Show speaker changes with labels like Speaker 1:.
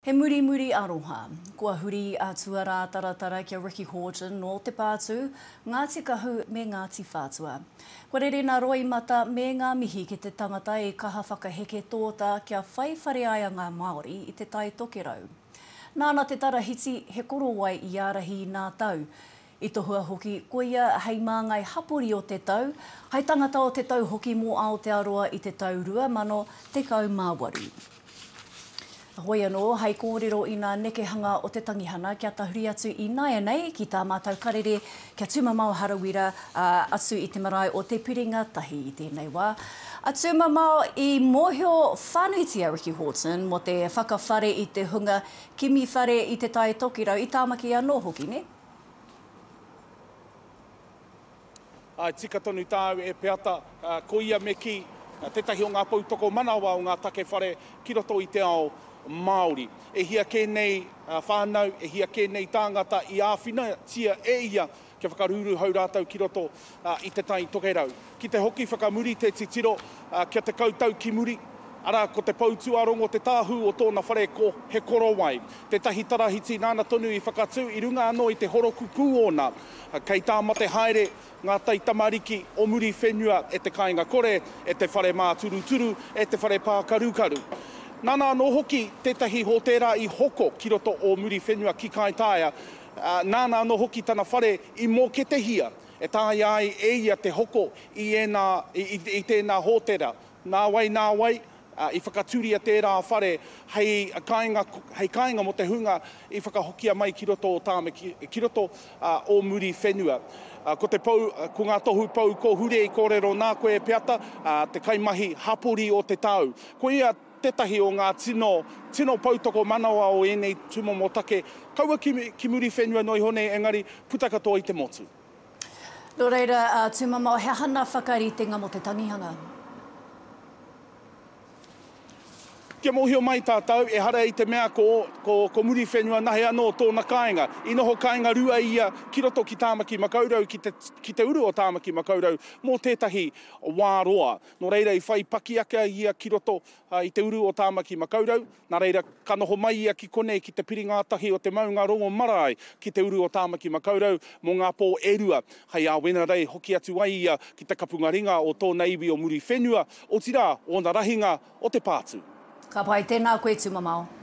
Speaker 1: He murimuri aroha. Kua huri a Tuarā Taratara ki a Ricky Horton nō Te Pātū, Ngāti Kahu me Ngāti Whātua. Kua rere nā roimata me ngā mihi ki te tangata i kaha whakaheke tōtā kia whai whare ai a ngā Māori i Te Tai Tokerau. Nāna te tarahiti He Korowai i ārahi i nā tau. I tohua hoki koia hei māngai hapori o te tau, hei tangata o te tau hoki mō Aotearoa i te tau 2018. Hoi anō, hei kōrero i nā nekehanga o te tangihana kia tahuri atu ināianei ki tā mātou karere kia Tūmamao Harawira, ā, atu i te marae o Te Piringa Tahi i tēnei wā. A Tūmamao i mōhio whānuitia Ricky Horton mō te whakawhare i te hunga kimi whare i Te Tai Tokerau, i Tāmaki anō hoki, nē?
Speaker 2: Āe, tika tonu tāu e Peata, ko ia me kī, tētahi o ngā pou tokomanawa o ngā take whare ki roto i te ao Māori. E hia kē nei whānau, e hia kē nei tāngata i āwhinatia e ia kia whakarūrūhau rātou ki roto i Te Tai Tokerau. Ki te hoki whakamuri te titiro kia 10 tau ki muri, arā, ko te pou tuarongo te tāhū o tōna whare ko He Korowai, tētahi tarahiti nāna tonu i whakatū i runga anō i te horokukū ōna. Kei tā mate haere ngā taitamariki o Muriwhenua e te kāinga kore, e te whare māturuturu, e te whare pākarukaru. Nāna anō hoki tētahi hōtēra i hoko ki roto o Muriwhenua ki Kaitaia, nāna anō hoki tana whare i mōketehia e taea ai e ia te hoko i ēnā, i tēnā hōtera. Nāwai, nāwai, i whakatūria tērā whare hei kāinga, hei kāinga mō te hunga i whakahokia mai ki roto o Tāmaki, ki roto o Muriwhenua. Ko te pou, ko ngā tohu pou kōhure i kōrero nā koe e Peata, te kaimahi hapori o te tau. Koia tētahi o ngā tino, tino poutokomanawa o ēnei tūmomo take, kaua ki, ki Muriwhenua noa iho nei, engari puta katoa i te motu.
Speaker 1: Nō reira, a Tūmamao, he aha nā whakaritenga mō te tangihanga?
Speaker 2: Kia mōhio mai tātou, ehara i te mea ko, ko, ko Muriwhenua nahe anō tōna kāinga. I noho kāinga rua ia ki roto ki Tāmaki Makaurau, ki te, ki te uru o Tāmaki Makaurau mō tētahi wā roa. Nō reira i whai pakiaka ia ki roto i te uru o Tāmaki Makaurau, Nā reira, ka noho mai ia ki konei ki te piringātahi o te maunga rongo marae ki te uru o Tāmaki Makaurau mō ngā pō e rua. Hei ā Wenerei hoki atu ai ia ki te kapunga ringa o tōna iwi o Muriwhenua, otirā, ōna rahinga o te pātū.
Speaker 1: Ka pai, tēnā koe Tumamao.